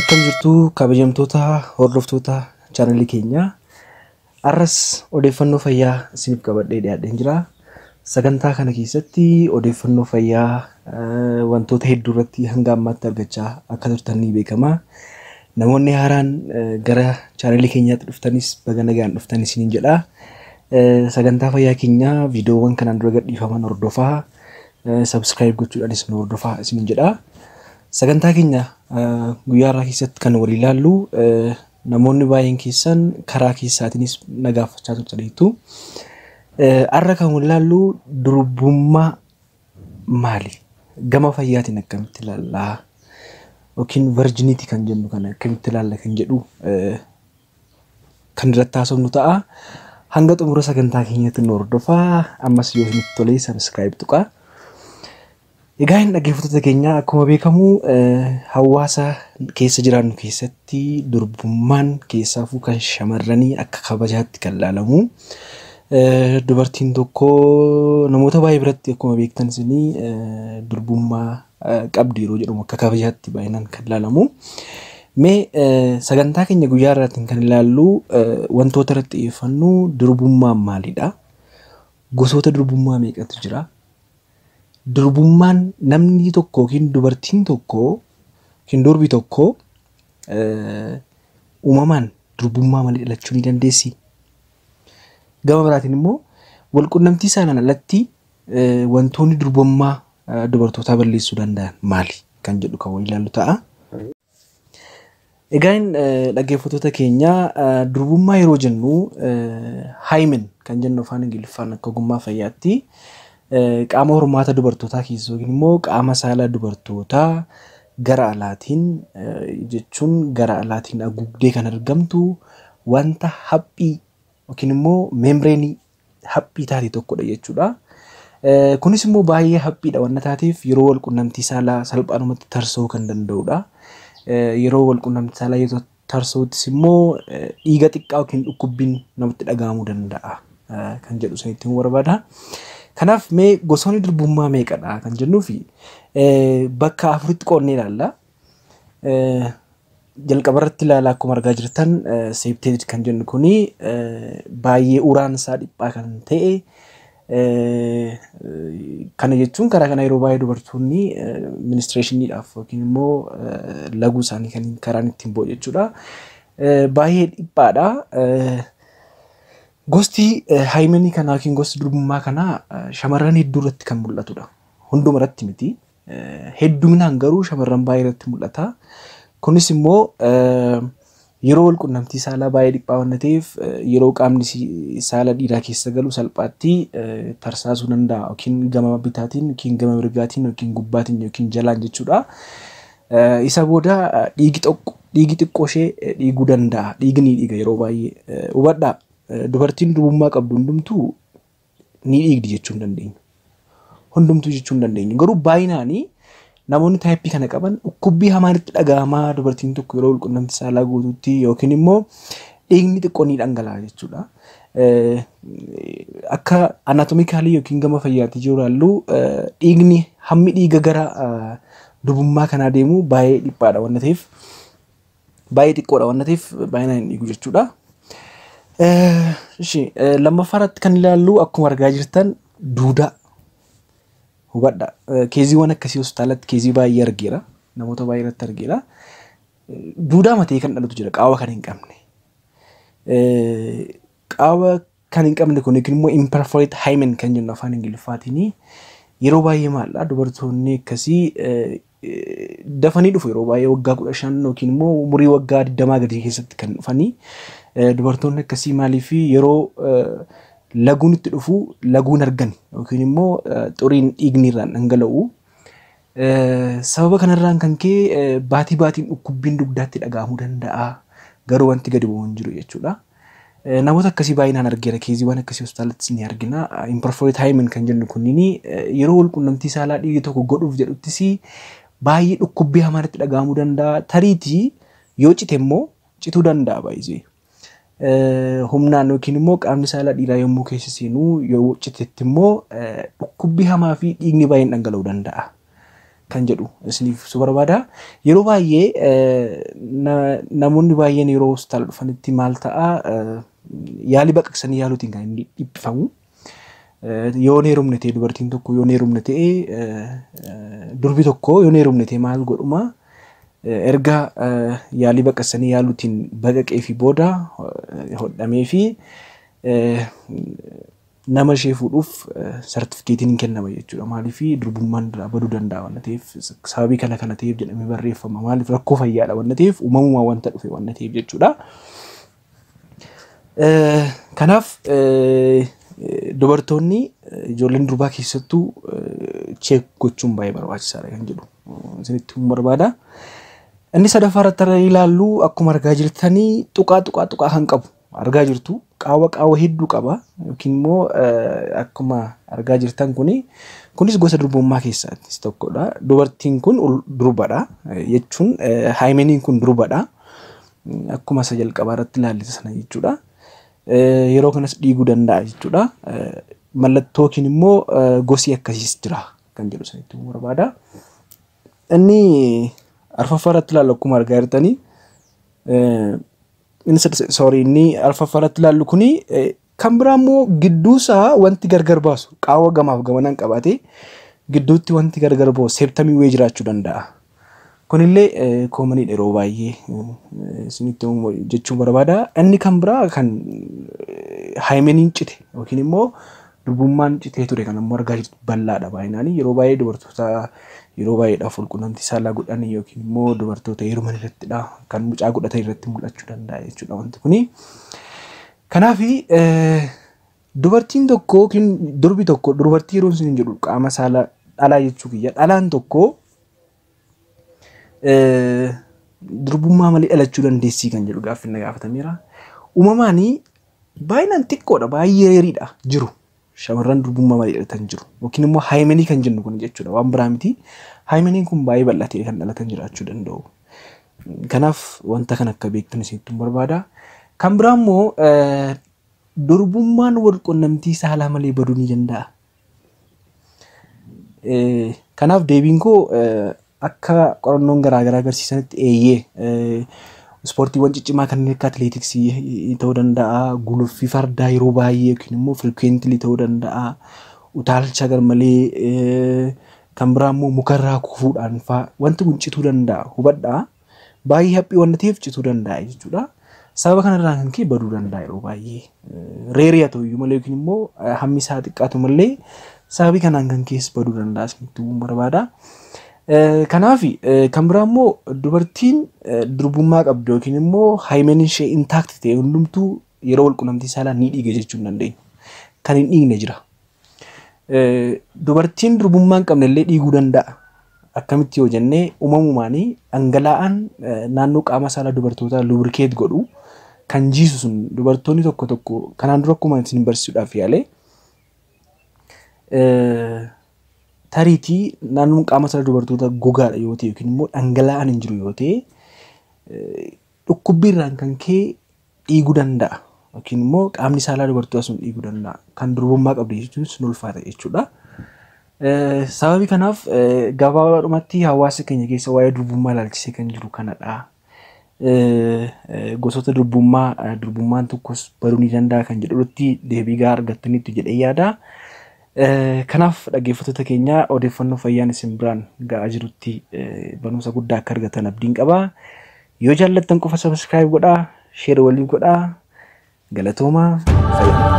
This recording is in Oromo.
Akkam jirtu kabajamtoota hordoftoota chaanalii keenyaa. Arras odeeffannoo fayyaa isiniif qabadhee dhiyaadheen jira. Sagantaa kana keessatti odeeffannoo fayyaa wantoota hedduu irratti hanga ammaatti argachaa akka turtan ni beekama. Namoonni haaraan gara chaanalii keenyaatti dhuftanis baga nagaan dhuftan isiniin jedha. Sagantaa fayyaa keenyaa viidiyoowwan kanaan dura gadhiifaman hordofaa, subscribe gochuudhaanis nu hordofaa isiniin jedha. Sagantaa keenya guyyaa har'aa keessatti kan walii ilaallu, namoonni baay'een keessan karaa keessaatiinis na gaafachaa turtaniitu. Har'a kan wal ilaallu durbummaa maali? Gama fayyaatiin akkamitti ilaallaa? Yookiin virginity kan jennu kana akkamitti ilaalla kan jedhu kan irratti haasofnu ta'a. Hanga xumura sagantaa keenyaatti nu hordofaa. Ammas yoo isinitti tole subscribe tuqaa. Egaa hin dhaggeeffattoota keenya, akkuma beekamu hawaasa keessa jiraannu keessatti durbummaan keessaafuu kan shamarranii akka kabajaatti kan ilaalamu. Dubartiin tokko namoota baay'ee biratti akkuma beektan isinii durbummaa qabdi yeroo jedhamu akka kabajaatti baay'inaan kan ilaalamu. Mee sagantaa keenya guyyaa har'aatiin kan ilaallu, wantoota irratti xiyyeeffannu, durbummaan maalidha? Gosoota durbummaa meeqatu jira? Durbummaan namni tokko yookiin dubartiin tokko yookiin durbi tokko uumamaan durbummaa malee dhalachuu ni dandeessi? Gama biraatiin immoo walqunnamtii saalaan alatti wantoonni durbummaa dubartootaa balleessuu danda'an maali kan jedhu kan wal ilaallu ta'a. Egaa dhaggeeffattoota keenya, durbummaa yeroo jennu, hymen kan jennu afaan Ingiliffaan akka ogummaa fayyaatti, qaama hormaata dubartootaa keessa yookiin immoo qaama saalaa dubartootaa gara alaatiin, jechuun gara alaatiin haguugdee kan argamtu wanta haphii yookiin immoo membrane haphii taate tokkodha jechuudha. Kunis immoo baay'ee haphiidha waan taateef yeroo wal qunnamtii saalaa salphaadhumatti tarsa'uu kan danda'udha. Yeroo wal qunnamtii saalaa yeroo tarsa'uttis immoo dhiiga xiqqaa yookiin dhukkubbiin namatti dhaga'amuu danda'a kan jedhu isinitti himuu barbaada. Kanaaf mee gosoonni durbummaa meeqadha kan jennuu fi bakka afuritti qoodnee ilaalla. Jalqaba irratti ilaala, akkuma argaa jirtan septate kan jennu kuni baay'ee uraan isaa dhiphaa kan ta'e. Kana jechuun karaa kana yeroo baay'ee dubartoonni menstruationiidhaaf yookiin immoo laguu isaanii kan karaan ittiin bo'u jechuudha. Baay'ee dhiphaadha. Gosti hymenii kanaa yookiin gosti durbummaa kanaa shamarran hedduu irratti kan mul'atudha. Hunduma irratti miti. Hedduminaan garuu shamarran baay'ee irratti mul'ata. Kunis immoo yeroo wal qunnamtii saalaa baay'ee dhiphaa waan ta'eef yeroo qaamni saala dhiiraa keessa galu salphaatti tarsaasuu danda'a, yookiin gama bitaatiin yookiin gama mirgaatiin yookiin gubbaatiin yookiin jalaan jechuudha. Isa booda dhiigi tokko, dhiigi xiqqoo ishee dhiiguu danda'a. Dhiigni ni dhiiga yeroo baay'ee. Hubadhaa, dubartiin durbummaa qabdu hundumtuu ni dhiigdi jechuu hin dandeenyu. Hundumtuu jechuu hin dandeenyu. Garuu baay'inaanii namoonni type kana qaban dhukkubbii hamaan itti dhaga'amaa dubartiin tokko yeroo walqunnamtii saalaa guutuutti, yookiin immoo dhiigni xiqqoo ni dhangala'a jechuudha. Akka anatomically yookiin gama fayyaatti jiru ilaallu, dhiigni hammi dhiiga gara durbummaa kanaa deemu baay'ee dhiphaadha waan ta'eef, baay'ee xiqqoodha waan ta'eef baay'inaan hin dhiigu jechuudha. Lammaffaa irratti kan ilaallu, akkuma argaa jirtan, duudaa. Hubadha. Caseiiwwan akkasii hospitaalatti case baay'ee argeera. Namoota baay'ee irratti argeera. Duudaa matee kan dhalatu jira, qaawwa kan hin qabne. Qaawwa kan hin qabne kun yookiin immoo imperforate hymen kan jennu afaan Ingiliffaatiin yeroo baay'ee maaldha, dubartoonni akkasii dafanii dhufu, yeroo baay'ee waggaa 15 yookiin immoo umurii waggaa 20 gadii keessatti kan dhufanii. Dubartoonni akkasii maaliif yeroo laguun itti dhufu laguun argan yookiin immoo xuriin dhiigni irraan dhangala'u? Sababa kanarraan kan ka'e baatii baatiin dhukkubbiin dugdaatti dhaga'amuu danda'a. Garuu wanti gadi bu'u hin jiru jechuudha. Namoota akkasii baay'inaan argeera. Caseiiwwan akkasii hospitaalattis ni argina. Imperforate hymen kan jennu kunniin yeroo wal qunnamtii saalaa dhiirri tokko godhuuf jedhuttis baay'ee dhukkubbii hamaan itti dhaga'amuu danda'a. Tariitii yoo cite immoo cituu danda'a baay'isee. Humnaan yookiin immoo qaamni saalaa dhiiraa yommuu keessa seenu yoo citetti immoo dhukkubbii hamaa fi dhiigni baay'een dhangala'uu danda'a. Kan jedhu isiniif ibsuu barbaada. Yeroo baay'ee namoonni baay'een yeroo hospitaala dhufanitti maal ta'a, yaalii baqaqsanii yaaluutiin kan inni dhiphifamu. Yoo hin heerumne ta'e, dubartiin tokko yoo hin heerumne ta'e, durbi tokko yoo hin heerumne ta'e maal godhuma? Erga yaalii baqaqsanii yaaluutiin baqaqee fi booda hodhamee fi nama ishee fuudhuuf sartifikeetiin hin kennama jechuudha. Maaliif? Durbummaan irraa baduu danda'a waan ta'eef, sababii kana kana ta'eef jedhamee barreeffama. Maaliif? Rakkoo fayyaadha waan ta'eef, uumamumaan wanta dhufe waan ta'eef jechuudha. Kanaaf dubartoonni, ijoolleen durbaa keessattuu check gochuun baay'ee barbaachisaadha kan jedhu isinitti himuu barbaada. Inni sadaffaa irratti ilaallu, akkuma argaa jirtanii, tuqaa tuqaa tuqaa kan qabu argaa jirtu, qaawwa qaawwa hedduu qaba yookiin immoo akkuma argaa jirtan kuni, kunis gosa durbummaa keessaa isa tokkodha. Dubartiin kun durbadha jechuun hymeniin kun durbadha. Akkuma isa jalqabaa irratti ilaalle sana jechuudha. Yeroo kanas dhiiguu danda'a jechuudha. Mallattoo yookiin immoo gosi akkasiis jira kan jedhu sanitti himuu barbaada. Inni arfaffaa irratti ilaallu, akkuma argaa jirtanii, inni, sorry, inni arfaffaa irratti ilaallu kuni kan biraa immoo gidduu isaa wanti gargar baasu, qaawwa gamaaf gamanaan qabaate gidduutti wanti gargar baasu septumii wayii jiraachuu danda'a. Kunillee commoniidha yeroo baay'ee isinitti jechuu barbaada. Inni kan biraa kan hymeniin cite yookiin immoo durbummaan citee ture kan immoo argaa jirtu bal'aadha baay'inaan. Yeroo baay'ee dubartoota yeroo baay'eedhaaf walqunnamtii saalaa godhan yookiin immoo dubartoota heeruman irrattidha, kan mucaa godhatan irratti mul'achuu danda'a jechuudha wanti kuni. Kanaaf dubartiin tokko yookiin durbi tokko, dubartii yeroo isin jedhu qaama saalaa dhalaa jechuu kiyya, dhalaan tokko durbummaa malee dhalachuu dandeessii kan jedhu gaaffii na gaafatameera. Uumamaanii baay'inaan xiqqoodha, baay'ee rareiidha jiru. Shamarran durbummaa malee dhalatan jiru. Yookiin immoo hymenii kan jennu kun jechuudha, waan biraa miti. Hymeniin kun baay'ee bal'atee kan dhalatan jiraachuu danda'u. Kanaaf wanta kana akka beektan isinitti barbaada. Kan biraa immoo, durbummaan wal qunnamtii saalaa malee baduu ni danda'a. Kanaaf deebiin koo akka qorannoon garaagaraa agarsiisanitti eeyyee, ispoortiiwwan ciccimaa kanneen akka atileetiksii ta'uu danda'a, guluffii fardaa yeroo baay'ee yookiin immoo frequently ta'uu danda'a, utaalcha garmalee, kan biraa immoo mukarraa kufuudhaan fa'aa wanti kun cituu danda'a. Hubadhaa, baay'ee haphii waan ta'eef cituu danda'a jechuudha. Sababa kanarraa kan ka'e baduu danda'a yeroo baay'ee. Rareii haa ta'u iyyuu malee yookiin immoo hammi isaa xiqqaatu malee sababii kanaan kan keessa baduu danda'a isinitti himuu barbaada. Kanaaf kan biraa immoo dubartiin durbummaa qabdu yookiin immoo hymeniin ishee intact ta'e hundumtuu yeroo wal qunnamtii saalaa ni dhiiga jechuu hin dandeenyu. Kan hin dhiigne jira. Dubartiin durbummaa hin qabne illee dhiiguu danda'a. Akkamitti yoo jennee, uumamumaanii dhangala'aan naannoo qaama saalaa dubartootaa lubricate godhu kan jiisu sun, dubartoonni tokko tokko kanaan dura akkuma isin barsiisuudhaaf yaale, tariitii naannoon qaama saalaa dubartoota gogaadha yoo ta'e yookiin immoo dhangala'aan hin jiru yoo ta'e, dhukkubbiirraan kan ka'e dhiiguu danda'a. Yookiin immoo qaamni saalaa dubartootaa sun dhiiguu danda'a. Kan durbummaa qabdu jechuun sun ulfaata jechuudha. Sababii kanaaf gabaabaadhumatti hawaasa keenya keessa waa'ee durbummaa ilaalchisee kan jiru kanadha. Gosoota durbummaa, durbummaan tokkos baruu ni danda'a kan jedhutti deebii gahaa argattaniitu jedhee yaada. Kanaaf dhaggeeffattoota keenya, odeeffannoo fayyaan isin biraan ga'aa jirutti barumsa guddaa akka argatan abdiin qaba. Yoo jaallattan qofa subscribe godhaa, share walii godhaa. Galatoomaa, fayyadamaa.